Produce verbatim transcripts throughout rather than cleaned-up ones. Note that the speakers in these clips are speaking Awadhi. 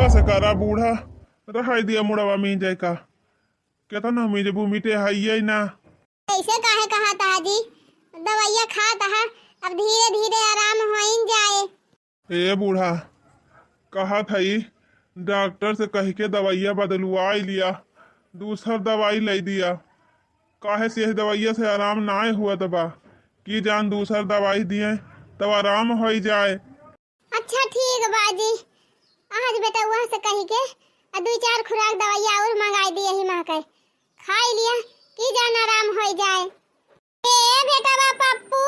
बस करा बूढ़ा, रहाई दिया मुड़वा मींजे का। केतना मींजबू, मिटे हइये ना। ऐसे काहे कहत हा जी? दवाइया खात हा, अब धीरे धीरे आराम होइन जाए। ए बूढ़ा, कहत हई डॉक्टर से कहि के दवाइया बदलवाई लिया, दूसर दवाई लई दिया, काहे से यह दवाइया से आराम नाय हुअत बा। की जान दूसर दवाई दिए तब आराम होई जाए। अच्छा ठीक बा जी, आज बेटवा से कहि के आ दुई चार खुराक दवाइया और मंगाई दी, यही माँ के खाई लिया, की जान आराम होई जाए। ए बेटवा पप्पू।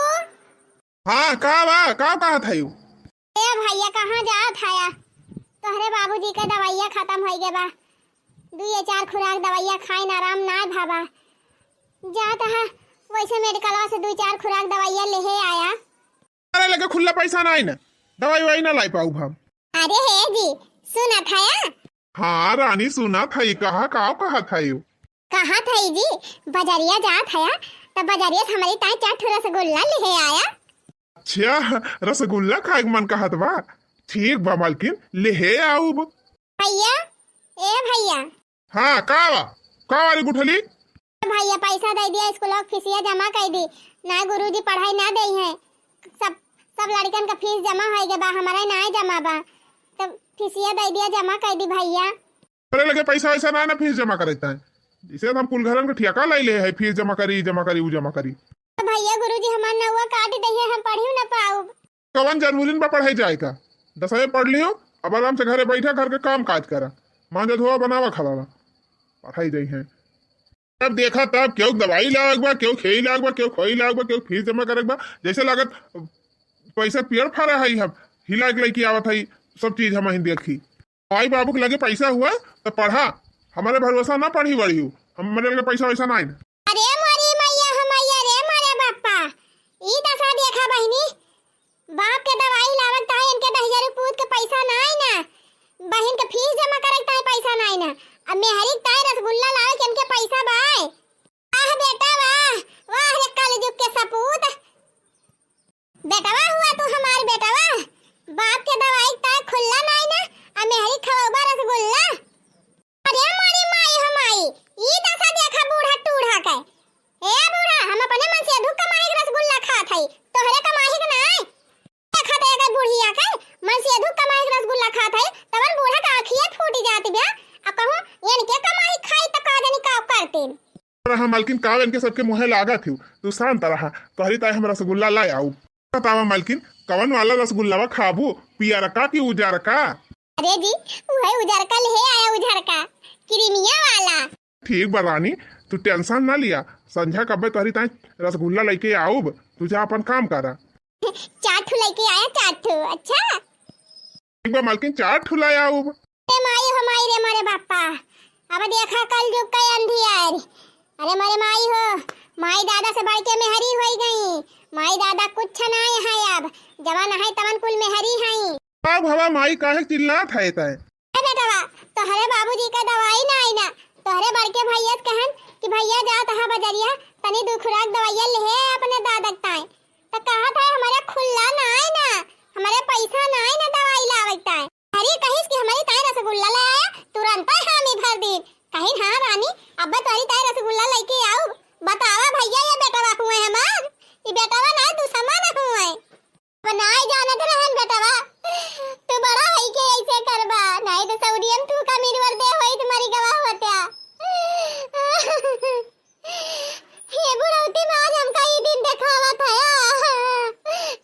हाँ, का बा? का कहत हयू? ए भैया, कहाँ जात हया? तोहरे बाबूजी के दवाइया खत्म होई गे बा। दुई चार खुराक दवाइया खाइन, आराम ना भावा। जात हा, वैसे मेडिकलवा से दुई चार खुराक दवाइया लेहे आया। अरे, लगे खुल्ला पैसा नाई ना, दवाई वाई ना लाई पाउब हम। अरे हे जी, सुनत हया? हाँ रानी, सुनत हई, कहा, का कहत हई? कहत हई जी, बजरिया जात हया, त बजरिया से हमरी ताई चार ठो रसगुल्ला लिहे आया। अच्छा, रसगुल्ला खाए के मन कहत बा? ठीक बा मालकिन, लिहे आउब। भैया, ए भैया। हाँ, का बा? का बा रे गुठली? भैया, पैसा दे दिया, स्कूल के फीसिया जमा कर दी। ना गुरुजी पढ़ाई ना दे हैं, सब, सब लड़कन का फीस जमा होई गे बा, हमारा नाय जमा बा, तब फीसिया दे दिया, जमा कर दी भैया। अरे लगे पैसा वैसा ना, ना फीस जमा करे ताई, इसे हम कुल घरन के ठियाका लाई ले है, फीस जमा करी, जमा करी, उ जमा करी। तो भैया, गुरुजी हमार नौवा काट दे है, हम पढ़ी ना पाउब। कवन जरूरी बा पढ़ाई जाए का? दसवें पढ़ लियो, अब आराम से घरे बैठा, घर के काम काज करा, मांजा धोआ, बनावा खावा, पढ़ाई जाई है। अब देखा तब केहू दवाई लावक बा, केहू खेई लावक बा, केहू खोई लावक बा, केहू फीस जमा करक बा, जैसे लागत पैसा पेड़ फरा है, हम हिला के लेके आवत है, सब चीज हम ही देखी। माई बाबू के लगे पैसा हुआ तो पढ़ा, हमारे भरोसा ना पढ़ी बढ़ियो, हमारे लगे पैसा वैसा ना है। अरे मोरी मैया हो मैया रे मोरे बापा, ई दशा देखा बहिनी, बाप के दवाई लावक ताई इनके दहिजरू पूत के पैसा नाई ना, बहिन के फीस जमा करक ताई पैसा नाई ना, अब मेहरी के ताई रसगुल्ला लावक इनके पैसा बाय। वाह बेटा वाह, वाह रे कलयुग के सपूत। बेटवा हुआ तू हमार बेटवा, बाप के दवाई के ताई खुल्ला नाई ना, अब मेहरी खवबा रसगुल्ला। अरे मोरी माई हो माई, ई दशा देखा बूढ़ा टूढ़ा के। ए बूढ़ा, हम अपने मनसेधू कमाई के रसगुल्ला खात हई, तोहरे कमाई के नाय। देखत है अगर बुढ़िया के, मनसेधू कमाई के रसगुल्ला खात हई, तवन बूढ़ा के आँखिए फूटी जाती बा। अब कहूँ इनके कमाई खाई त का जानी का करतीन। रहा मालकिन, का इनके सबके मुँहे लागत हिउ, तू शांत रहा, तोहरी ताई हम रसगुल्ला ला आऊ। बतावा मालकिन, कवन वाला रसगुल्लावा खाबू, पियरका कि उजरका? अरे जी, उहे उजरका लिहे आया, उजरका, क्रीमिया वाला। ठीक बा रानी, तू tension ना लिया, संझा कब्बे तोहरी ताई रसगुल्ला लइके आउब, तू जा अपन काम करा। चार ठो लइके आया, चार ठो, अच्छा? ठीक बा मालकिन, चार ठो ला आउब। रे माई हो माई रे मोरे बापा, अब देखा कलयुग का अंधियार। अरे मोरे माई हो, माई दादा से बढ़ के मेहरी होई गई। माई दादा कुछ नाय है अब, जवन है तवन कुल मेहरी है। अब हवा माई काहे चिल्लात है तै? ए बेटवा, तोहरे बाबूजी का दवाई नाई ना, तोहरे बड़के भैया से कहन कि भैया जा तहा बजरिया तनी दू खुराक दवाइया लिहे अपने दादा के ताई। त कहत है हमारे खुल्ला नाई ना, हमारे पैसा नाई ना दवाई लावे के ताई। अरे कहिस कि हमारी ताई रसगुल्ला ले आया, तुरंत हामी भर दीन। कहिन हाँ रानी, अब्बा तोहरी ताई रसगुल्ला लइके आउब। बतावा भैया, ये बेटवा हुए हमार, ई बेटवा ना दुश्मन हुए। अब नाई जानत रहन बेटवा, तू बड़ा होई के ऐसे करबा, नाई तो सऊदियन तू का मिनवर दे होई तुम्हारी गवाह होत्या। हे बुढ़ौती में आज हमका ई दिन देखावत है।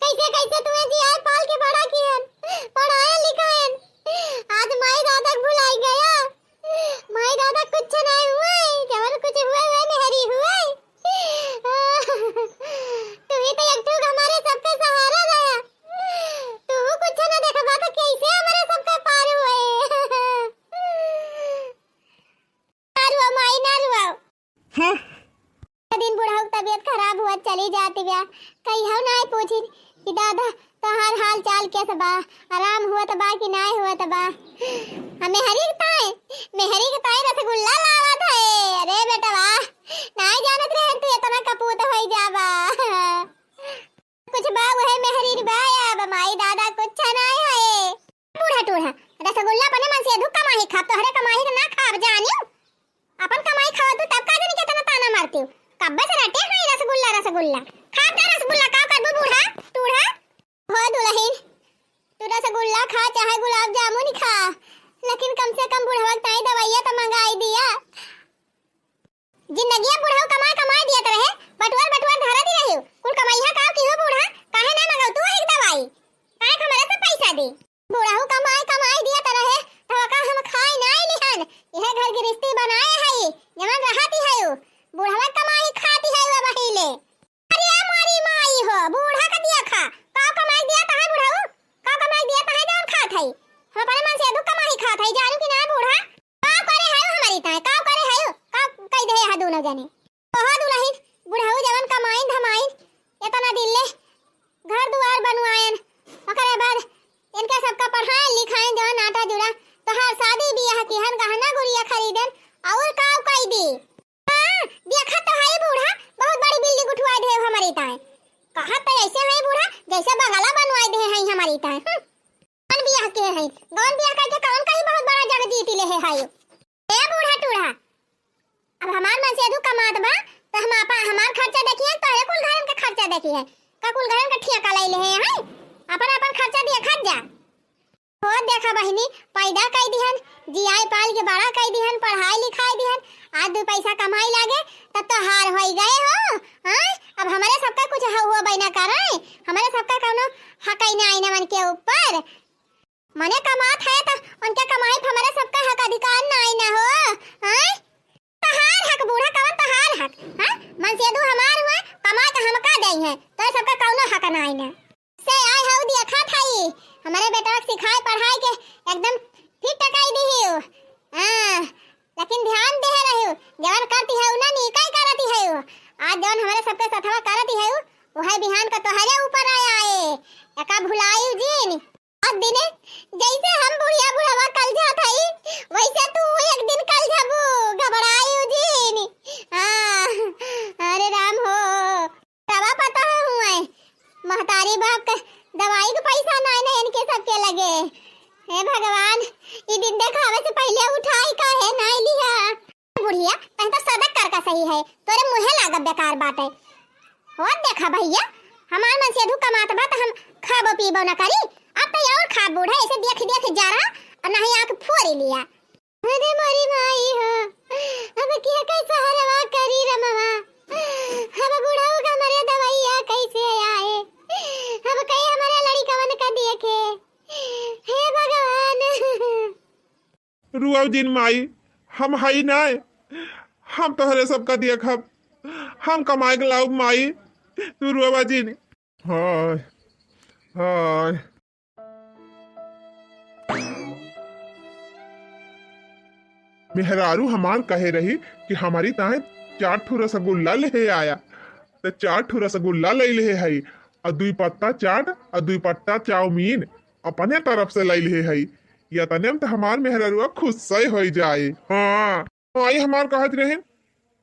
कैसे कैसे तुम्हें जियाए पाल के बड़ा कियन, पढ़ाए लिखायन, आज माई दादा के भुलाई गया। माई दादा कुछ नहीं हुए, जवन कुछ हुए हुए मेहरी हुए। तू ही तो एक ठो हमारे सबके सहारा रहा। तू कुछ न देखबा तो कैसे हमारे सबके पार हुए? ना रुआ माई, ना रुआ। हम्म। एक दिन बुढ़ऊ के तबीयत खराब हुआ चली जाती बा, कहियो नाई पूछिन कि दादा तोहार हाल चाल कैसे बा, आराम हुआ त बा कि नाई हुआ त बा। हम मेहरी के ताई, मेहरी के ताई रसगुल्ला लावत है। अरे बेटवा, नाई जानत रहे तू इतना कपूत होई जाबा। कुछ बा उहे मेहरी बा, अब माई दादा कुछ नाई है। बूढ़ा बूढ़ा, रसगुल्ला अपने मन से अधू कमाई खाब, तोहरे कमाई के ना खाब जानियो। अपन कमाई खावा तू, तब का जानी केतना ताना मारतिउ। कब्बे से रटे हैं रसगुल्ला, रसगुल्ला। खाब ना रसगुल्ला, का करबू बूढ़ा, टूढ़ा? हो दुलहिन, तू रसगुल्ला खा चाहे गुलाब जामुन खा, लेकिन कम से कम बुढ़वा ताई दवाइया तो मंगाई दिया। जिंदगिया बुढ़ऊ कमाए कमाए दियत रहे, बटुअर बटुअर धरत ही रहिउ। कुल कमइहा काव की हो बूढ़ा, काहे ना मंगऊ तू एक दवाई? काहे के हमरे से पैसा दे? बुढ़ऊ कमाए कमाए दियत रहे, तो का हम खाए नाई लिहन? यह घर गिरस्ती बनाए हई, जवन रहत ही हई उ। बुढ़वा कमाई खाती हई उ बहिले। अरे मोरी माई हो, बूढ़ा का दिया खा। का कमाई दिया तहां बुढ़ऊ? का कमाई दिया तहां जवन खात हई? हम अपने मन से अधू कमाई खात हई, जानू कि ना बूढ़ा? का करे हयो हमरी ताए? का करे हयो? का कई दे हा दोनों जने? ओहो दुलहिन, बुढ़ऊ जवन कमाइन धमाइन, एतना दिन ले घर दुआर बनवायन, ओकरे बाद इनके सबका पढ़ाइन लिखाइन, जवन आटा जुड़ा, तोहार शादी बियाह किहन, गहना गुरिया खरीदन, और का कई दी? हाँ, देखा तो हई बूढ़ा, बहुत बड़ी building उठवाए देहे हमरी ताए। कहत तो ऐसे हई बूढ़ा, जैसे बंगला बनवाए देहे हई हमरी ताए। हम्म। कौन बियाह के हई? कौन बियाह करके कौन कहीं बहुत बड़ा जगह जीत लेहे हई? ए बूढ़ा टूढ़ा, अब हमार मन से अधू कमात बा, तो हम आपा, हमार खर्चा देखिए, तोहरे कुल घरन के खर्चा देखिए। का कुल घरन के ठेका ले लेहे हई? अपन अपन खर्चा देखत जा। हो देखा बहिनी, पैदा कई दिहन, जियाए पाल के बड़ा कई दिहन, पढ़ाई लिखाई दिहन, आज दू पैसा कमाई लागे, तब तो हार होई गए हो। हाँ, अब हमरे सबका कुछ ह-, हुआ बैना करे, हमरे सबका कौनो हक ही ना आईना मन के ऊपर। मने कमात है तो उनके कमाई पे हमरे सबका हक अधिकार ना आईना हो। हाँ? तहार हक बूढ़ा, कवन तहार हक? हाँ? मन से दू हमार हुआ, कमा के हमका दई है, तो सबका कौनो हक ना आईना। से आए हऊ देखा थाई, हमरे बेटवा के सिखाए पढ़ाए के एकदम फिट टकाई दिहियो। हाँ, लेकिन ध्यान देहे रहियो, जवन करती है उ ना नीका ही करती है उ। आज जवन हमरे सबके सथवा करती है उ, उहे बिहान का तोहरे ऊपर आया है। एका भुलायु जिन। आज दिने जैसे हम बुढ़िया बुढ़वा कल जात हई, वैसे तू एक दिन कल जाबू, घबरायु जिन। हाँ, अरे राम हो। रवा पता है हुए, महतारी बाप के दवाई के पैसा नाई ना इनके सबके लगे। हे भगवान, ई दिन देखावे से पहिले उठाई काहे नाई लिहा? बुढ़िया, तहीं तो सदक कर का सही है, तोरे मुँहे लागब बेकार बाटे। हो देखा भैया, हमार मन से अधू कमात बा त हम खाबो पीबो न करी, अब तो और खाब बूढ़ा, ऐसे देख देख जा रहा और नहीं आँख फोरी लिया। अरे मोरी माई हो, अब किया के सहारवा करी रमवा। अब बुढ़ऊ का मरे दवाइया कैसे आए? अब कई हमारे लड़िकवन का देखे? हे भगवान। रुआव जिन माई, हम हई नाय, हम तोहरे सबका देखब, हम कमाए के लाउब माई, तू रुआवा जिन। हाय, हाय। मेहरारू हमार कहे रही कि हमरी ताहे चार ठो रसगुल्ला लेहे आया, त चार ठो रसगुल्ला ले लेहे हई, और दुई पत्ता चाट और दुई पत्ता चाउमीन अपने तरफ से ले लेहे हई। या तने में त हमार मेहरारुआ खुश से हो जाए। हाँ, माई हमार कहत रहे,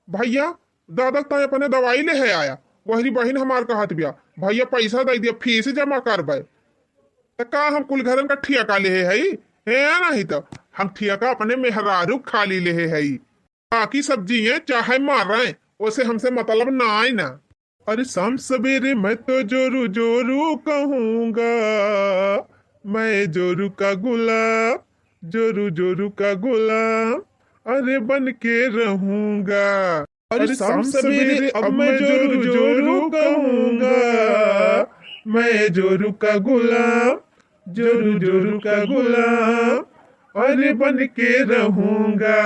भैया, दादा ताई अपने दवाई लेहे आया। वहरी बहिन हमार कहत बिया, भैया पैसा दे दिया, फीस जमा करबे। त का हम कुल घरन का ठियाका लेहे हई? हे, नहीं तो हम ठियाका अपने मेहरारू खाली लेहे हई। बाकी सब जिए चाहे मारे, ओसे हमसे मतलब ना आए ना। अरे शाम सवेरे मैं तो जोरू जोरू कहूँगा, मैं जोरू का गुलाब, जोरू जोरू का गुलाब, अरे बन के रहूँगा। अरे शाम सवेरे अब मैं जोरू जोरू कहूँगा, मैं जोरू का गुलाब, जोरू जोरू का गुलाब, अरे बन के रहूँगा।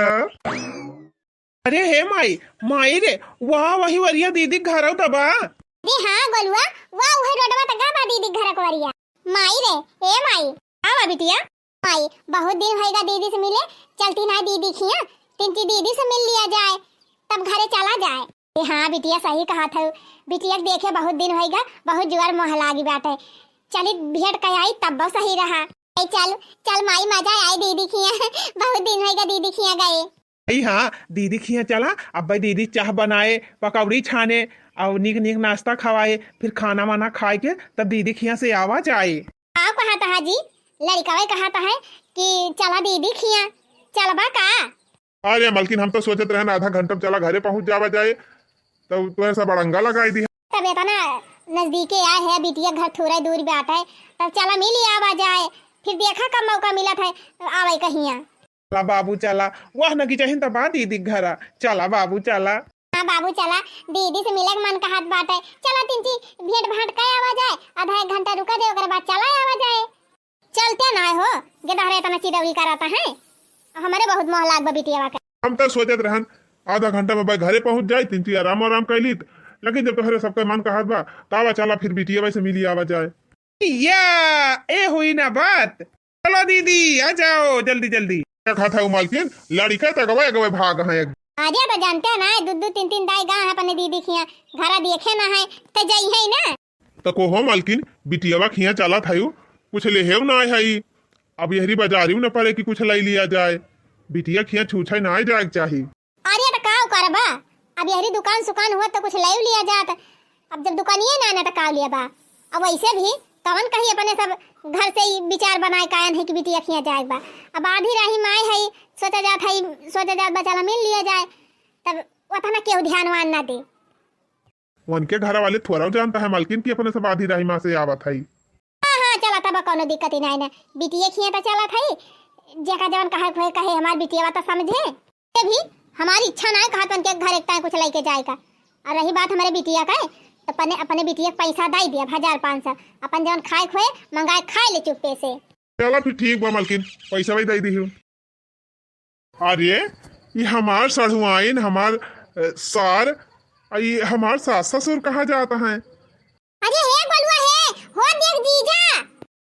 अरे हे माई, माई रे, वाह वही वरिया दीदी घरौ तबा। अरे हाँ गोलुआ, वाह उहे रोडवा तक बा दीदी घर के वरिया। माई रे, ए माई। आवा बिटिया। माई, बहुत दिन होइगा दीदी से मिले, चलती ना दीदी खिया, तिनकी दीदी से मिल लिया जाए, तब घरे चला जाए। ए हाँ बिटिया, सही कहा था बिटिया, देखे बहुत दिन होइगा, बहुत जुआर मोह लागी बाटे, चली भेंट कर आई तब सही रहा। ए चल, चल माई, मजा आए दीदी खिया। बहुत दिन होइगा दीदी खिया गए। अई हाँ, दीदी खिया चला, अब्बे दीदी चाह बनाए, पकौड़ी छाने, और नीक नीक नाश्ता खवाए, फिर खाना वाना खाए के तब दीदी खिया से आवा जाए। आओ कहा तहा जी, लड़िकवे कहत है कि चला दीदी खिया, चलबा का? अरे मलकिन, हम तो सोचत रहन आधा घंटा में चला घरे पहुँच जावा जाए, तब तोहे सब अड़ंगा लगाई दी। तब एतना नजदीके आए है, बिटिया घर थोड़े दूर बाटे, तब चला मिली आवा जाए, फिर देखा कब मौका मिलत है आवे कहिया। चला बाबू चला, वह न की चाहिन त बा दीदी घरा, चला बाबू चला। हाँ बाबू चला, दीदी से मिले के मन कहत बाटे, चला तिनची भेंट भांट कर आवा जाए, आधा एक घंटा रुका दे, ओकर बाद चला आवा जाए। चलते ना हो, गेदहरे एतना चिदौरी करत है, हमरे बहुत मोह लाग बा बिटियावा के। हम तो सोचत रहन आधा घंटा में भाई घरे पहुँच जाई, तिनची आराम आराम कर लीत, लेकिन जब तोहरे सबके मन कहत बा, तावा चला फिर बिटियावा से मिली आवा जाए। या, ए हुई ना बात। चलो दीदी, आ जाओ जल्दी जल्दी। क्या कहत है वो मालकिन, लड़िका तो अगवे अगवे भाग हैं। अरे तो जानते हैं ना, दू दू तीन तीन दाई गा है अपने दीदी खिया, घरा देखे ना है, तो जाई है ना। तो को हो मालकिन, बिटियावा खिया चलत है, कुछ लेहेव ना है, अब यहरी बाजारी में न पड़े कि कुछ ले लिया जाए, बिटिया खिया छूछे ना जाए के चाही। अरे त का करबा, अब यहरी दुकान सुकान हुआ त कुछ ले लिया जात। अब जब दुकानिए ना ना त का लिया बा। अब वैसे भी कवन कहीं अपने सब घर से ही विचार बनाए कायन है कि बिटिया खिया जाए बा। अब आधी राही माए है, सोचा जात है, सोचा जात बा चला मिल लिया जाए, तब उतना केहू ध्यान वान ना दे। उनके घर वाले थोड़ा जानता है मालकिन कि अपने सब आधी राही माँ से आवत है। हाँ, हाँ, चला तब कौनो दिक्कत ही नहीं ना। बिटिया खिया तो चला था ही, जेका जवन कहे, कहे, कहे हमार बिटिया बात समझे। ये भी हमारी इच्छा ना है कहा तो उनके घर एक टाइम कुछ लेके जाए का। और रही बात हमारे बिटिया का है, तो अपने, अपने बिटिया के पैसा दे दिया हजार पाँच सौ, अपन जवन खाए खोए मंगाए खाए ले चुप्पे से। चला फिर ठीक बा मालकिन, पैसा वही दे दी हूँ। अरे, ये हमार सढ़ुआइन, हमार, अ, सार, आ ये हमार सास ससुर कहाँ जात हैं? अरे हे गोलुआ हे, हो देख जीजा।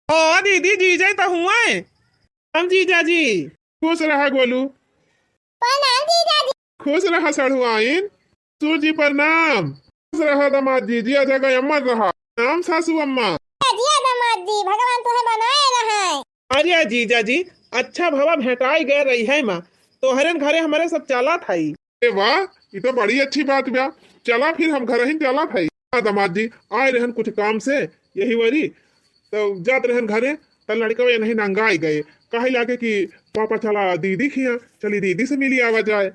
हाँ दीदी, जीजा तो हुआ है। हम जीजा जी। खुश रहा गोलू। प्रणाम जीजा जी। खुश रहा सढ़ुआइन। ससुर जी प्रणाम। खुश रहा दामाद जी, जिया जगह अमर रहा। प्रणाम सासू अम्मा। जिया दामाद जी, भगवान तुहे बनाए रहे। अरे जीजा जी, अच्छा भवा भेंटाई गए रही है माँ, तोहरे घरे हमरे सब चला था। अरे वाह, ये तो बड़ी अच्छी बात बा। चला फिर हम घर ही चला था। हाँ दामाद जी, आए रहन कुछ काम से, यही वरी, तो जात रहन घरे, तो लड़का ये नहीं नंगाई गए, कहे लागे कि पापा चला दीदी खिया, चली दीदी से मिली आवा जाए।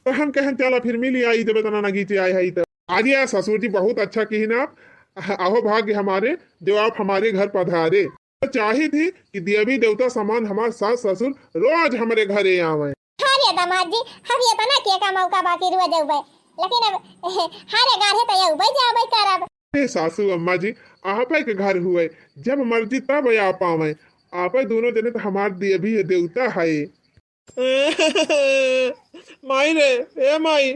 तो हम कहन चला फिर मिली आई जब इतना नगीचे आए है तो। अरे ससुर जी बहुत अच्छा किहिन आप, अहो भाग्य हमारे जो आप हमारे घर पधारे। तो चाहित ही कि देवी देवता समान हमार सास ससुर रोज हमरे घरे आवे। अरे दामाद जी, हम ये तना के का मौका बाकी रुआ जाउबे, लेकिन अब हरे गाढ़े तो ये उबे जाबे करब। अरे सासू अम्मा जी, आपे के घर हुए, जब मर्जी तब आप आवे, आपे दोनों जने तो हमार देवी देवता है। माई रे, ए माई।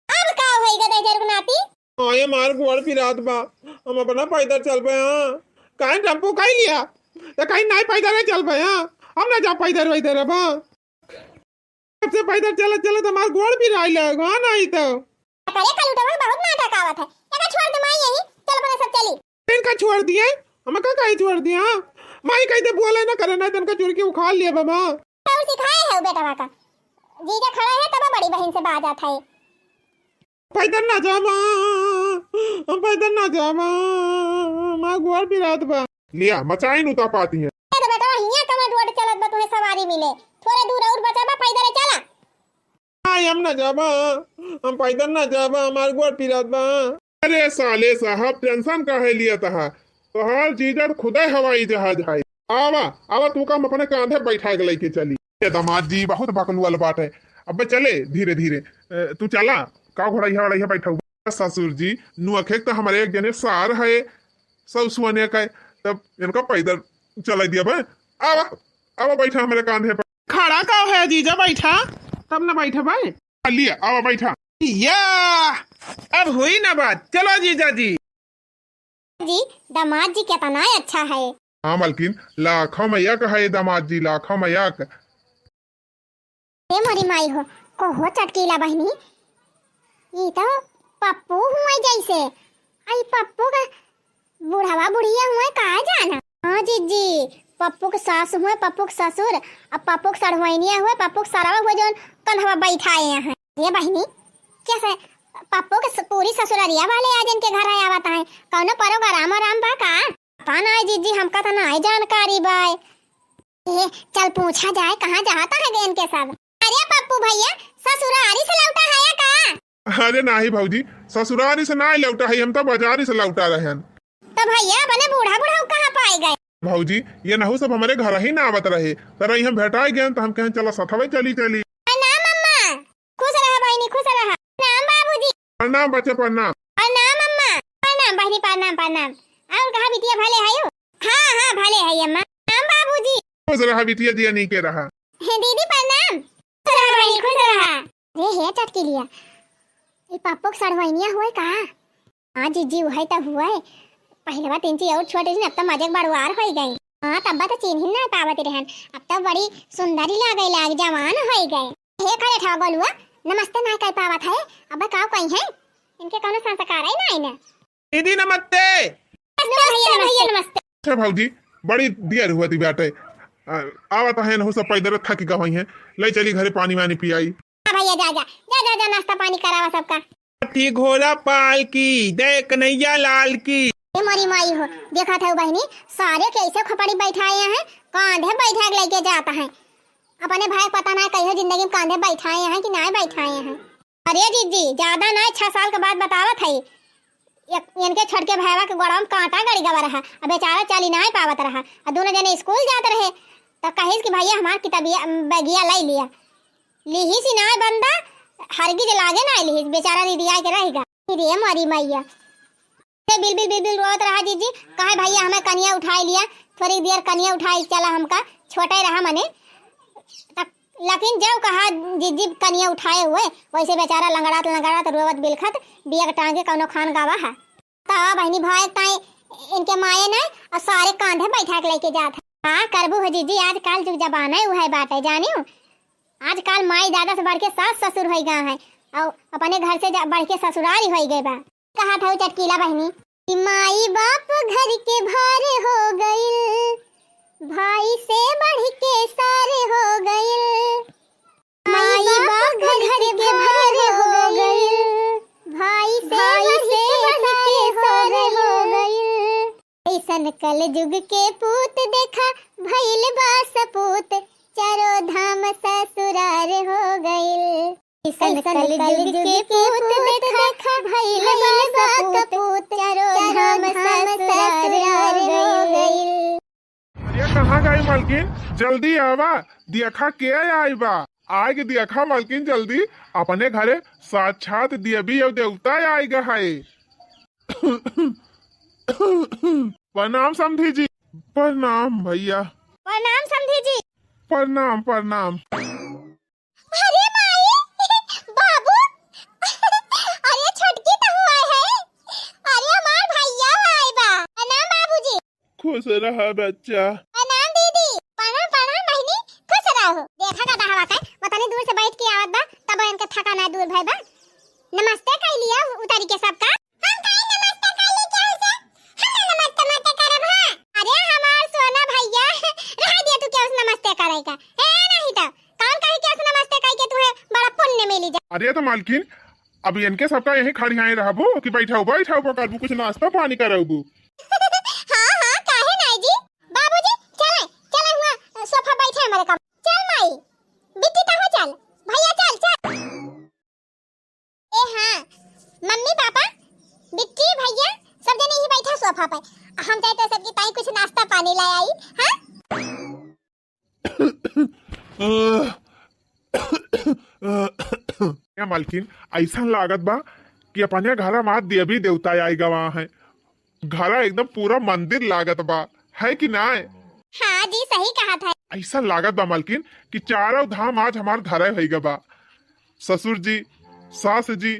अब का होई गदे जरुग नाती? हाँ, ए मार गोड़ पिरात बा। हम अपना पैदल चलबे, हाँ। काहे टेम्पू काहे लिया? तो कहीं नहीं पैदल चलबे, हाँ। हम ना जा पैदल वैदल अब, हाँ। सबसे पैदल चलत चलत हमार गोड़ पिराई लग, हाँ, नहीं तो। अरे कलुटवा बहुत नाटक आवत है। एका छोड़ दे माई यहीं, चल अपने सब चली। इनका छोड़ दिए, हम का काहे छोड़ दिए, हाँ? माई कही दे बोले ना करे ना, तनका चुरकी उखाड़ लिया बाबा। और सिखाए है बेटवा का। जीजा खड़ा है तब बड़ी बहन से बात जात है। पैदल ना जाबा, हम पैदल ना जाबा, माँ गोड़ पिरात बा। लिया, मचाई नु ता पाती है। ए तो बेटवा, हियाँ कमर रोड चलत बा, तुम्हें सवारी मिले। थोड़े दूर और बचा बा, पैदल चला। नहीं, हम ना जाबा, हम पैदल ना जाबा, हमार गोड़ पिरात बा। अरे साले साहब, टेंशन काहे लिया तहा? तोहार जीजा तो खुदे हवाई जहाज है। आवा, आवा, तू का हम अपने कांधे बैठा के लेके चली। ये दामाद जी बहुत बकलुअल बाटे। अबे चले धीरे धीरे। ए, तू चला, का घोड़ैया वड़ैया बैठा हुआ? ससुर जी, नुअखे तो हमारे एक जने सार है, सौ सुअने का, तब इनका पैदल चला दिया बे। आवा, आवा बैठा हमारे कांधे पर। खड़ा का है जीजा, बैठा, तब ना बैठे बे। लिया, आवा बैठा। या, अब हुई ना बात, चलो जीजा जी। जी, दामाद जी कितना अच्छा है। हाँ मलकिन, लाखों में एक है दामाद जी, लाखों में एक। ए मोरी माई हो, कहो चटकीला बहिनी, ई तो पप्पू हुए जैसे। आई पप्पू का बुढ़वा बुढ़िया हुए का जाना। हाँ जीजी, पप्पू के सास हुए, पप्पू के ससुर, अब पप्पू के सढ़ुआइनिया हुए, पप्पू के सरवा हुए, जौन कन्हवा बैठाए हैं। ये बहिनी, कैसे पप्पू के स-, पूरी ससुररिया वाले आज इनके घर आवत हैं, कौनो प्रोग्राम आराम बा का? पता ना जीजी, हमका तो ना जानकारी बा। ए, चल पूछा जाए, कहाँ जाता है गयन के सब। अरे पप्पू भैया, ससुरारी से लौटा है या का? अरे नाही भौजी, ससुरारी से नाही लौटा है, हम तो बाजारी से लौटा रहन। तो भैया, अपने बूढ़ा बुढ़ऊ कहाँ पाए गए? भौजी, ये नहू सब हमरे घर ही ना आवत रहे, तरा यहाँ भेटाई गए तो हम कहें चला सथवे चली चली। प्रणाम अम्मा, खुश रहा बहिनी, खुश रहा। प्रणाम बाबूजी। प्रणाम बच्चे, प्रणाम। प्रणाम अम्मा। प्रणाम बहिनी, प्रणाम, प्रणाम। और कहा बिटिया, भले है हो? हाँ, हाँ, भले है अम्मा। प्रणाम बाबूजी। खुश रहा बिटिया, जिया नीके रहा। हे दीदी प्रणाम। खुश रहा बहिनी, खुश रहा। रे हे चटकी लिया, ई पप्पू के सड़वइनिया हुए का? हाँ जीजी, उहइ त हुवइ। पहिलवा तीन ची अउर छोट रहिन, अब त मजे के बड़ुआर होइ गइ। हाँ, तब्बा त चिन्हिन नाइ पावत रहन, अब त बड़ी सुंदरी लागइ लाग, जवान होइ गइ। हे खड़े ठा गोलुआ, नमस्ते नाइ कइ पावत है, अब काउ कइहैं, इनके कउनो संस्कारइ नाइ न। दीदी नमस्ते। नमस्ते भैया, नमस्ते। अच्छा भौजी, बड़ी देर हुवत बाटइ, आ, आवत हैं, हो सब पैदल थक गए हैं, लइ चली घरे पानी वानी पियाई। हाँ भैया, जा, जा, जा, जा, जा, नाश्ता पानी करावा सबका। हाथी घोड़ा पाल की, जय कन्हैया लाल की। ए मोरी माई हो, देखत हउ बहिनी, सारे के ऐसे खोपड़ी बैठाए हैं, कांधे बैठा के लेके जात हैं। अपने भाई के पता नाइ कहियो जिंदगी में कांधे बैठाए हैं कि नाइ बैठाए हैं। अरे जीजी, ज्यादा नाइ, छह साल के बात बतावत है। एक, इनके छोटके भाईवा के गोड़वा में कांटा गड़ गवा रहा, अब बेचारा चली नाइ पावत रहा, आ दोनों जने स्कूल जात रहे, तो कहिस कि भैया हमार किताबिया, बैगिया लइ लिया। लिहिस ही नाइ बंदा, हरगिज लागे नाइ लिहिस, बेचारा रिरियाइ के रहि गा। रे मोरी मैया, ते बिल बिल बिल बिल रोवत रहा जीजी, कहे भैया हमें कनिया उठाइ लिया, थोड़ी देर कनिया उठाइ चला हमका, छोटे रहा मने। तब लेकिन जब कहा जीजी कनिया उठाए हुए, वैसे बेचारा लंगड़ात लंगड़ात रोवत बिलखत बियग टांगे कउनो खान गावा है। त बहिनी भाई ताई इनके माये नाइ अउर सारे कांधे बैठा के लेके जात है। का करबू हो जीजी, आजकल जुग जमाना उहइ बाटइ जानिउ। आजकल माई दादा से बढ़ के सास ससुर होइ गा है अउर अपने घर से जा-, बढ़ के ससुरारी होइ गए बा। कहा था चटकीला बहिनी कि माई बाप घर के भार हो गइल, भाई से बढ़ के सार हो गइल। माई बाप घर के भार हो गइल, भाई से बढ़ के सार हो गइल। अइसन कलजुग के पूत देखा, भइल बा सपूत, चारो धाम ससुरार हो गइल। अइसन कलजुग के पूत देखा, भइल बा सपूत, चारो धाम ससुरार हो गइल। अरे कहाँ गई मलकिन, जल्दी आवा, देखा के आई बा। आइ के देखा मलकिन, जल्दी अपने घरे साक्षात देवी अउर देवता आइ गा है। प्रणाम समधी जी। प्रणाम भैया। प्रणाम समधी जी। प्रणाम, प्रणाम। अरे माई, बाबू, अरे छोटकी तहु आए है, अरे हमार भैया आए बा। प्रणाम बाबूजी। खुश रहा बच्चा। प्रणाम दीदी। प्रणाम, प्रणाम बहिनी, खुश रहो। देखा का दहवा के, वतनी दूर से बैठ के आवत बा, तब इनके थका ना दूर भय बा। नमस्ते कइ लिया उतारी के सबका। हम काहे नमस्ते कइ ली केहू से? हम ना नमस्ते मस्ते करब, हाँ। अरे हमार सोना भैया, रह दिया तू केहू से नमस्ते करे का। ए नहीं तो, कौन कही केहू से नमस्ते कइ के तुहे बड़ा पुण्य मिली जा। अरे तो मालकिन, अब इनके सबका यहीं खड़ियाए रहबू कि बैठऊ, बैठऊ करबू, कुछ नाश्ता पानी करबू? हाँ, हाँ, काहे नाई जी? बाबूजी, चले, चले हुआ सोफा बैठे हमारे कम। चल माई, बिट्टी तहु चल, भैया चल, चल। ए हाँ, मम्मी, पापा, बिट्टी, भैया, सब जने यहीं बैठा सोफा पे। हम जाए तो सबकी ताई कुछ नाश्ता पानी लाए आई, हाँ? ए मालकिन, अइसन लागत बा कि अपने घर मा देवी देवता आइ गवा हैं। घर एकदम पूरा मंदिर लागत बा, है कि नाय? हाँ जी, सही कहत है। अइसन लागत बा मालकिन कि चारों धाम आज हमार घर होइ गा बा। ससुर जी, सास जी,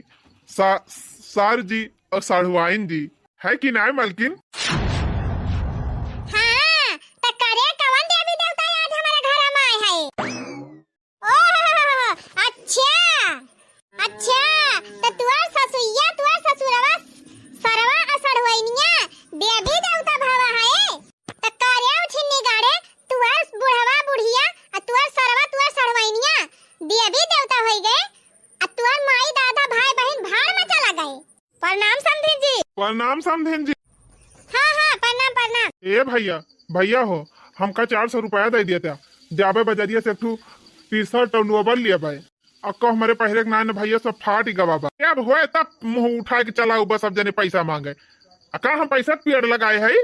सा-, सार जी और साढ़ुआइन जी, है कि नाय मालकिन? हाँ, त करे कवन देवी देवता आज हमारे घर मा आए हैं? ओह, अच्छा, अच्छा, त तुअर ससुइया, तुअर ससुरवा, सरवा असढ़वइनिया, देवी देवता भवा है। त करे उठिन्नी गाड़े, तुअर बुढ़वा बुढ़िया, आ तुअर सरवा, तुअर सढ़वइनिया, देवी देवता होइ गए, आ तुअर माई दादा भाई बहिन भाड़ मा चला गए। प्रणाम समधिन जी। प्रणाम समधिन जी। हाँ, हाँ, प्रणाम, प्रणाम। ए भैया, भैया हो, हमका चार सौ रुपया दइ दिया था, जाबे बजरिया से एक ठू T-shirt अउर lower लेबे। अब कहो हमरे पहिरे के नाइन भइया, सब फाटि गवा बा। अब होए तब मुँह उठाए के चला, बस सब जने पैसा माँगे। आ का हम पैसा के पेड़ लगाए हई?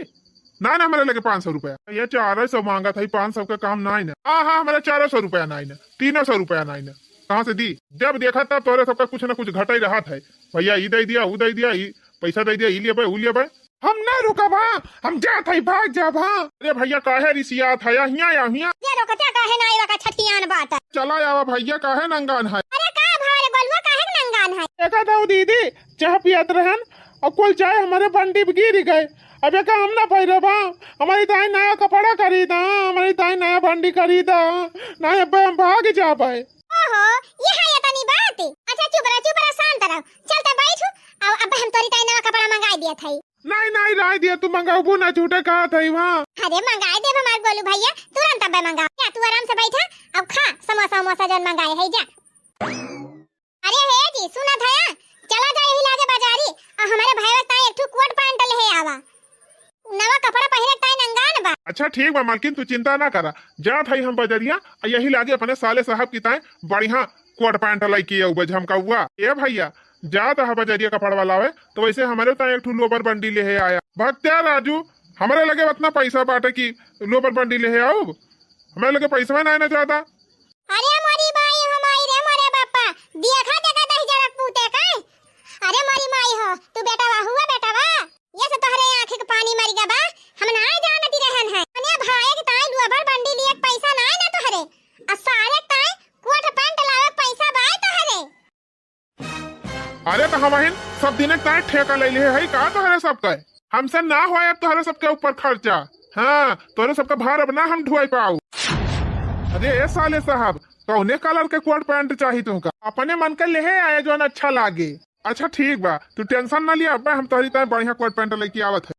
नाइन हमरे लगे पाँच सौ रुपया। ये चार सौ माँगत हई, पाँच सौ के काम नाइन। हाँ, हाँ, हमरे चार सौ रुपया नाइन, तीन सौ रुपया नाइन। कहाँ से दी? जब देखा तब तोहरे सबका कुछ न कुछ घटइ रहत है। भइया, ई दइ दिया, ऊ दइ दिया, ई पैसा दइ दिया, ई लेबे, ऊ लेबे। हम ना रुकब, हाँ, हम जात हई, भाग जाब, हाँ। अरे भइया, काहे रिसियात है? हियाँ आवा, हियाँ। ये रोकता काहे ना आवा का छठियान बात है? चला आवा भइया, काहे नंगान है? अरे का भाई रे गोलुआ, काहे नंगान है? देखा था दीदी, चाह पियत रहन अउर कुल चाय हमरे बंडी पे गिर गए। अब एका हम ना पहिरब, हाँ, हमरी ताई नया कपड़ा खरीदा, हाँ, हमरी ताई नया बंडी खरीदा, हाँ, ना अब्बे हम भाग जाबे। ओहो, ये है ये तनी बात? अच्छा चुप रह, चुप रह, शांत रह। चल त बैठ, अब, अब हम तोरी ताई नया कपड़ा मंगाई दिया था। नहीं, नहीं, रह दिया, तू मंगाबू ना, झूठे कहत हई वहाँ। अरे मंगाई देब हमार गोलू भइया, तुरंत अब्बे मंगा। जा तू आराम से बैठा, अब खा समोसा उमोसा जौन मंगाए है, जा। अरे हे जी, सुना था, चला जा यही लागे बाजारी, अउर हमरे भइया ताई एक ठू कोट पैंट लेहे आवा, नवा कपड़ा पहिरे ताई नंगान बा। अच्छा ठीक बा मालकिन, तू चिंता ना करा, जात हई हम बजरिया, अउर यही लागे अपने साले साहब की ताई बढ़िया कोट पैंट लइके आउबे झमकउआ। ए भइया, जात ह बजरिया कपड़वा लावे, तो वैसे हमरे ताई एक ठू lower बंडी लेहे आया। भक्त्या राजू, हमरे लगे उतना पैसा बाटे कि lower बंडी लेहे आउब, हमरे लगे पैसवा नाई ना ज्यादा। अरे मोरी माई हो माई रे मोरे बापा, देखा देखा दही जरा पूते का। अरे मोरी माई हो, तू बेटवा हुआ बेटवा, ये से तोहरे आँख के पानी मर गया बा, हम ना जानती रहन है। अने भाई के ताई lower बंडी लिए पैसा ना है ना तोहरे, आ सारे ताई कोट पैंट लावे पैसा बा तोहरे। अरे तो हमहिन सब दिन एक ताई ठेका ले लिए है का तोहरे सबका? हमसे ना होए अब तोहरे सबके ऊपर खर्चा। हाँ, तोहरे सबका भार अब ना हम ढुआई पाऊ। अरे ए साले साहब, कौने colour के कोट पैंट चाही तुमका? अपने मन के लेहे आए जौन अच्छा लागे। अच्छा ठीक बा, तू tension ना लिया, अब्बे हम तोहरी ताई बढ़िया कोट पैंट लइके आवत है।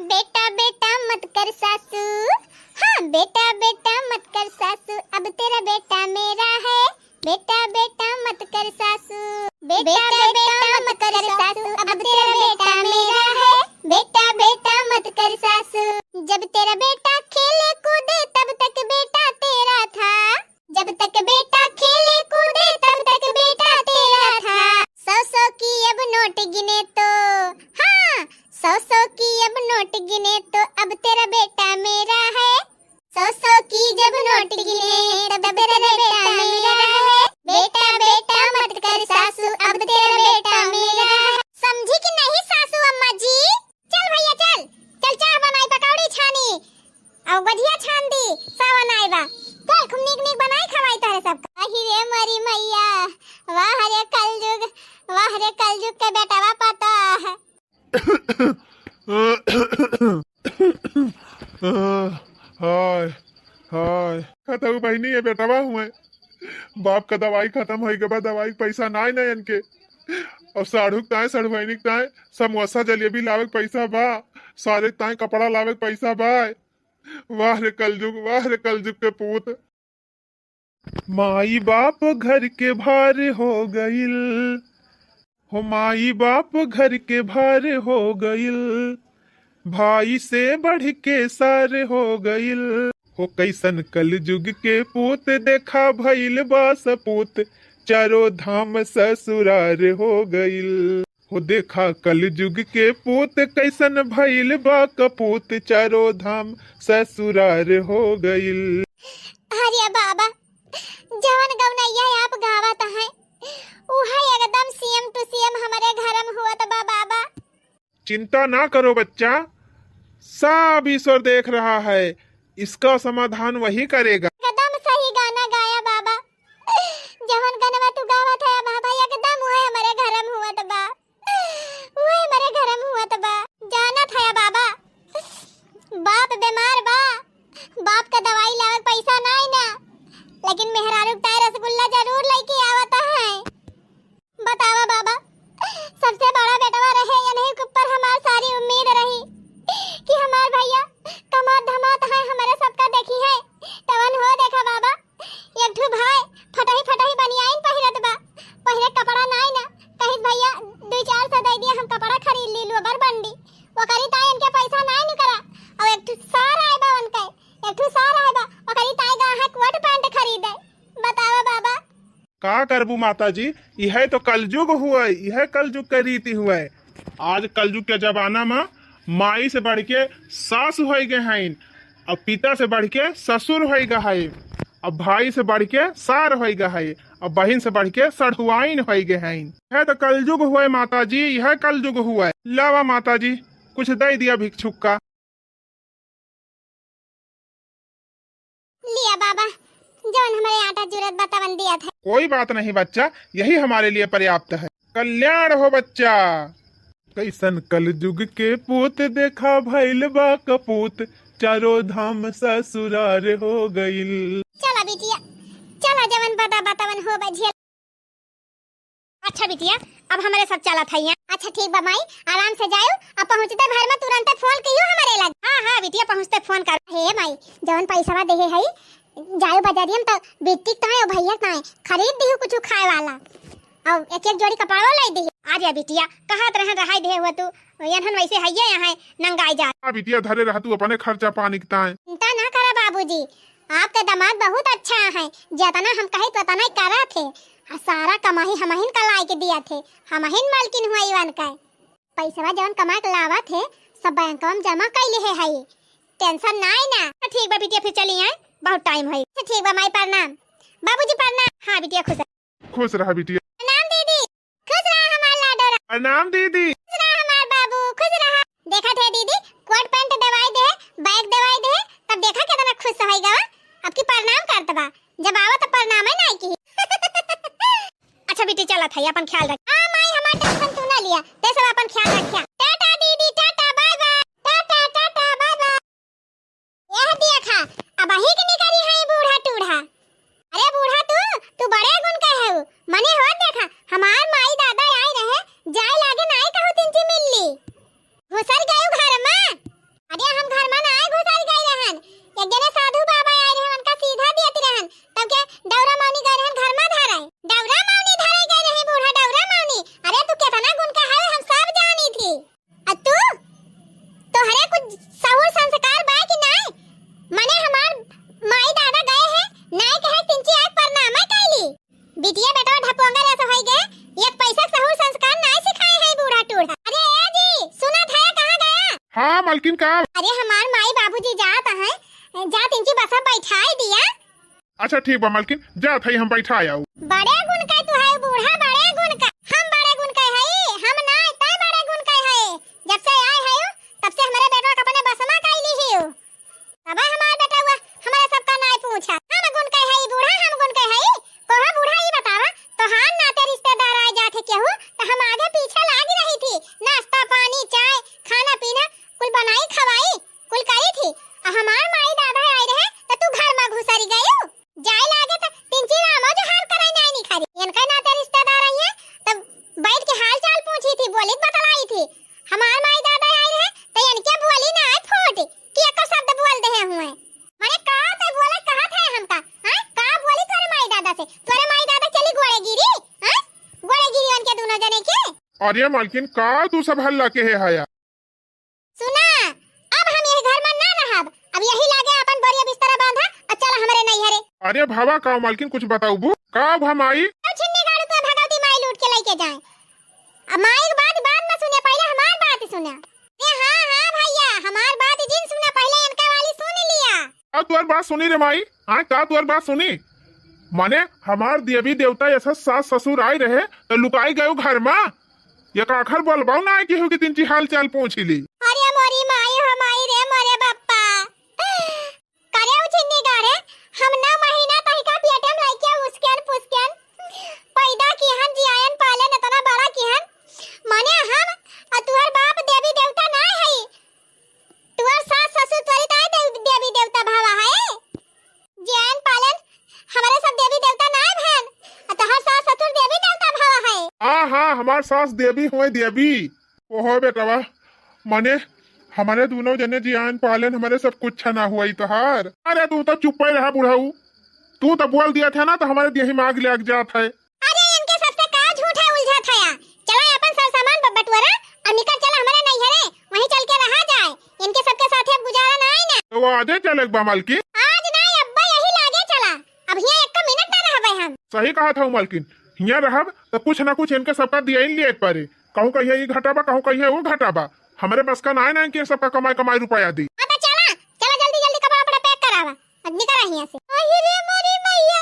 बेटा बेटा मत कर सासू, हाँ बेटा बेटा मत कर सासू, अब तेरा बेटा मेरा है। बेटा बेटा मत कर सासू, बेटा बेटा मत कर सासू, अब तेरा बेटा मेरा है। बेटा बेटा मत कर सासू, जब तेरा बेटा खेले कूदे तब तक बेटा तेरा था। जब तक बेटा खेले कूदे तब तक बेटा तेरा था। सौ सौ की अब नोट गिने तो, हाँ, सौ सौ की अब नोट गिने तो अब तेरा बेटा मेरा है। सौ सौ की जब नोट गिने तब तेरा बेटा मेरा है। बेटा बेटा मत कर सासू, अब तेरा बेटा मेरा है। समझी कि नहीं सासू अम्मा जी? चल भइया चल, चल चाह बनाई, पकौड़ी छानी, अउ गुजिया छान दी, सावन आए बा। चल खूब नीक नीक बनाई खवाई तोहरे सबका। अहि रे मोरी मइया, वाह रे कलजुग, वाह रे कलजुग के बेटवा पता है। हाय, हाय। खतऊ बहिनी, ये बेटवा हुए, बाप का दवाई खतम होइ गवा, दवाई के पैसा नाय ना इनके। अउर साढ़ू के ताय, सढ़ुआइनी के ताय समोसा जलेबी लावे के पैसा बा, सारे के ताय कपड़ा लावे के पैसा बा। वाह रे कलजुग, वाह रे कलजुग के पूत। माई बाप घर के भार हो गइल, हो माई बाप घर के भार हो गइल, भाई से बढ़ के सार हो गइल। हो कइसन कलजुग के पूत, देखा भइल बा सपूत, चारो धाम ससुरार हो गइल। हो देखा कलजुग के पूत, कइसन भइल बा कपूत, चारो धाम ससुरार हो गइल। अरे बाबा, जवन गवनैया आप गावत हैं, उहे एकदम same to same हमरे घर में हुअत बा बाबा। चिंता ना करो बच्चा, सब ईश्वर देख रहा है, इसका समाधान वही करेगा। एकदम सही गाना गाया बाबा, जवन गनवा तू गावत है बाबा, एकदम उहे हमरे घर में हुअत बा, उहे हमरे घर में हुअत बा। जानत है बाबा, बाप बीमार बा, बाप का दवाई लावे के पैसा नाई ना, लेकिन मेहरारू के ताय रसगुल्ला जरूर लेके आवत है। बतावा बाबा, सबसे बड़ा बेटवा रहे, इन्हीं के ऊपर हमार सारी उम्मीद रही कि हमार भइया कमात धमात है, हमरे सबका देखी है, तवन हो का करबू माता जी, इहे तो कलजुग हुए, इहे कलजुग के रीति हुए। आज कलजुग के जमाना मा माई से बढ़ के सास होइ गए हइन, अब पिता से बढ़ के ससुर होइ गए हइन, अब भाई से बढ़ के सार होइ गए हइन, अब बहिन से बढ़ के सढ़ुआइन होइ गए हइन। इहे तो कलजुग हुए माता जी, इहे कलजुग हुए। लावा माता जी, कुछ दइ दिया भिक्षुक का। लिया बाबा, जौन हमरे आटा जुरत बा तवन दिया था। कोई बात नहीं बच्चा, यही हमारे लिए पर्याप्त है। कल्याण हो बच्चा। कैसन कलजुग के पूत, देखा भइल बा कपूत, चारों धाम ससुरार हो गइल। चला बिटिया, चला, जवन बता बा तवन हो बा झेल। अच्छा बिटिया, अब हमरे सब चलत हइया। अच्छा ठीक बा माई, आराम से जायो, अब पहुँचते घर में तुरंते फोन कहियो हमरे लग। हाँ हाँ बिटिया, पहुँचते फोन कर। हे माई, जवन पैसवा देहे हई, जायो बजारिया में त बिट्टी ताए और भैया ताए खरीद दिहु कुछ खाए वाला, और एक एक जोड़ी कपड़वा लाई दिहु। आ जा बिटिया, कहत रहन रहाई देहे हुआ तू, यनहन वैसे हइये यहाँ नंगाई जा। हाँ बिटिया, धरे रह तू अपने खर्चा पानी के ताए। चिंता ना करा बाबूजी, आपके दामाद बहुत अच्छा है, जतना हम कहे तो उतना ही करत है। आ सारा कमाई हमहिन का लाई के दिया थे, हमहिन मालकिन हुआ इवन का। पैसवा जवन कमा के लावत है, सब बैंकवा में जमा कइले है हई, टेंशन ना है ना। तो ठीक बा बिटिया, फिर चली आए, बहुत टाइम है। अच्छा ठीक बा माई, प्रणाम। बाबूजी प्रणाम। हाँ बिटिया, खुश रह। खुश रहा बिटिया। प्रणाम दीदी। खुश रहा हमार लाडो रा-, प्रणाम दीदी। खुश रहा हमार बाबू, खुश रहा। देखा थे दीदी, कोट पैंट देवाई दे, बैग देवाई दे, तब देखा कितना खुश होई गवा। अब की प्रणाम करत बा, जब आवा तो प्रणाम है ना की। अच्छा बेटी, चलत है, अपन ख्याल रख। हाँ माई, हमार टेंशन तू ना लिया, ते सब अपन ख्याल रखिया। टाटा दीदी, tata, bye bye. Tata, tata, bye bye. यह देखा, अबही के निकरी है बूढ़ा टूढ़ा। अरे बूढ़ा तू, तू बड़े गुण के है। मने हो देखा, हमार माई दादा आए रहे, जाए लागे नाई कहू तिनची मिलली। घुसर गयू घर मा। अरे हम घर मा नाई घुसर गई रहन। एक जने साधु बाबा आए रहे, उनका सीधा देत रहन। तब के डौरा मौनी गए रहन घर मा धरे। डौरा मौनी धरे गए रहे बूढ़ा, डौरा मौनी। अरे तू केतना गुण का है, हम सब जानी थी। आ तू? तोहरे कुछ सहूर संस्कार बा कि नाय? मने हमार माई दादा गए हैं, नाय कहे तिनची आँख प्रणाम कैली। बिटिया बेटवा ढपोंगा जैसे होई गए, एक पैसा सहूर संस्कार नाय सिखाए हैं बूढ़ा टूढ़ा। अरे ए जी, सुना था कहाँ गया? हाँ मलकिन का? अरे हमार माई बाबूजी जात हैं, जा तिनची बसा बैठाई दिया। अच्छा ठीक बा मलकिन, जात हई हम बैठा आऊ। बड़े गुण के तू है बूढ़ा, बड़े गुण के। हम बड़े गुण के हई, हम ना, तै बड़े गुण के है। जब से आए है तब से हमरे बेटवा के अपने बस मा कैली ही। तब हमार बेटवा हमरे सबका नाय पूछा। हम गुण के हई बूढ़ा, हम गुण के हई। कोहा बूढ़ा ई बतावा, तोहार नाते रिश्तेदार आए जात है केहू, तो हम आगे पीछे लागी रही थी। नाश्ता पानी, चाय, खाना पीना कुल बनाई खवाई, कुल करी थी। आ हमार माई दादा आए रहे तो तू घर मा घुसरी गयू। जाए लागे त तिनची रामो जोहार करे नाई निखारी। इनके नाते रिश्तेदार आई है, तब बैठ के हाल चाल पूछी थी, बोली बतलाई थी। हमार माई दादा आई रहे, त इनके बोली ना आए फूट कि एको शब्द बोल देहे हुए। मने का ते बोले कहत है हमका, हाँ? का बोली तोरे माई दादा से? तोरे माई दादा चली गोड़े गिरी, हाँ? गोड़े गिरी उनके दोनों जने के। अरे मालकिन, का तू सब हल्ला के है हाया? सुना, अब हम यही घर मा ना रहब, अब यही लागे अपन बोरिया बिस्तरा बांधा और चला हमरे नैहरे। अरे भावा, का मालकिन कुछ बताउबू? का अब हम आई? अब छिन्नी गाड़ू तो भगवती माई लूट के लेके जाए। अब माई के बात बाद मा सुने, पहले हमार बात सुना। ए हाँ, हाँ भैया, हमार बात जिन सुना, पहले इनका वाली सुन लिया। का तोर बात सुनी रे माई? हाँ, का तोर बात सुनी? माने हमार देवी देवता ऐसा सास ससुर आए रहे तो लुकाई गयो घर मा। एक आखर बोलबाऊ ना आए केहू के तिनची हाल चाल पूछ ली। अरे मोरी माई हो माई रे मोरे बप्पा। करे उछिन्नी गाड़े, हम नौ महीना तहिका पेटे मा लइके उसकेन पुसकेन पैदा किहन, जियायन पालन इतना बड़ा किहन। माने हम आ तुहर बाप देवी देवता ना है। तुहर सास ससुर तोरी ताई देव-, देवी देवता भावा है। जियायन पालन हमारे सब देवी देवता ना है बहन। आ तुहर सास ससुर देवी देवता भावा है। हाँ, हाँ, हमार सास देवी हुए देवी। ओहो बेटवा, मने हमारे दोनों जने जियान पालन, हमारे सब कुछ ना हुआ ही तोहार। अरे तू तो चुप्पे रहा बुढ़ऊ, तू तो बोल दिया था ना तो हमारे दिमाग लग जात है। अरे इनके सबसे का झूठा उलझा था या? चला अपन सर सामान ब-, बटुअरा और निकल चला हमारे नैहरे, वहीं चल के रहा जाए। इनके सबके साथे अब गुजारा ना आई ना। तो आजे चले बा मालकिन? आज ना, अब्बा यही लागे चला। अब हियाँ एक मिनट ना रहबे हम। सही कहत हऊ मालकिन, हियाँ रहब त कुछ ना कुछ इनके सबका दियाइन लियाइ परे। कहूँ कहिया ई घाटा बा, कहूँ कहिया ऊ घाटा बा। हमरे बस का नाय ना कि सबका कमाई कमाई रुपया दी। हाँ त चला, चला जल्दी जल्दी कपड़ा वपड़ा pack करावा, अब निकला हियाँ से। अहि रे मोरी मैया,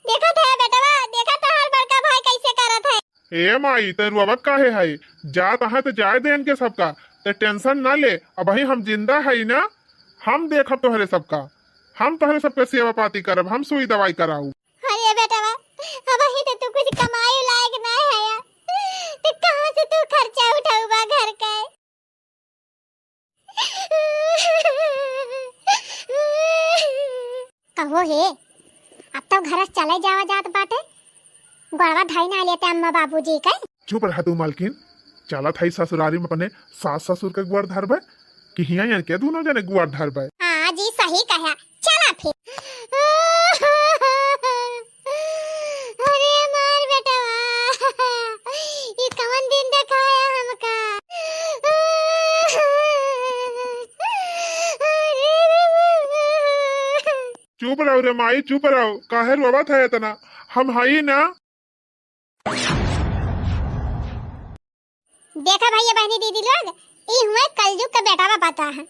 देखत है बेटवा, देखत है हमार बड़का भाई कैसे करत है। ए माई, तैं रोवत काहे है? जात है त जाए दे इनके सबका, तैं tension ना ले, अबहीं हम जिंदा है ना, हम देखब तोहरे सबका, हम तोहरे सबके सेवा पाती करब, हम सुई दवाई कराऊ। अरे बेटवा, अबहीं त तू कुछ कमाई लायक ना है यार, त कहाँ से तू खर्चा उठाउबा घर का? कहो हे, अब तो घर से चले जावा जात बाटे, गोड़वा धई ना लेते अम्मा बाबूजी के। चुप रह तू मालकिन, चलत हई ससुरारी में अपने सास ससुर के गोड़ धरबे, कि हियाँ इनके दुनो जने गोड़ धरबे। हाँ जी, सही कहा, चला फिर। अरे मार बेटवा, ई कवन दिन देखाया हमका? चुप रहो रे माई, चुप रहो, काहे रोवत है इतना? हम हई ना। देखा भैया बहनी दीदी लोग, ई हुए कलयुग का बेटा बा पता है।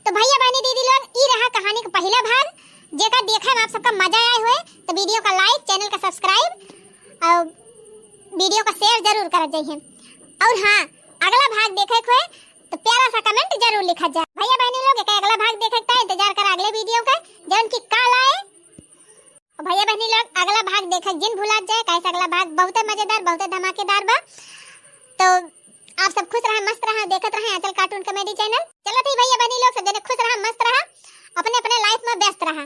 तो भैया बहनी दीदी लोग, ई रहा कहानी का पहिला भाग। जेका देखे में आप सबका मजा आए हुए तो video का like, channel का subscribe और video का share जरूर करत जाइए। और हाँ, अगला भाग देखे के हुए तो प्यारा सा comment जरूर लिखत जा। भैया बहनी लोग, एका अगला भाग देखे के इंतजार करा अगले video का, जौन की काल आए। और भैया बहनी लोग, अगला भाग देखे जिन भुलात जाए, काहे से अगला भाग बहुते मजेदार, बहुते धमाकेदार बा। तो आप सब खुश रहा, मस्त रहा, देखत रहा आंचल cartoon comedy channel। चलत ही भैया बहनी लोग, सब जने खुश रहा, मस्त रहा, अपने अपने life में व्यस्त रहा।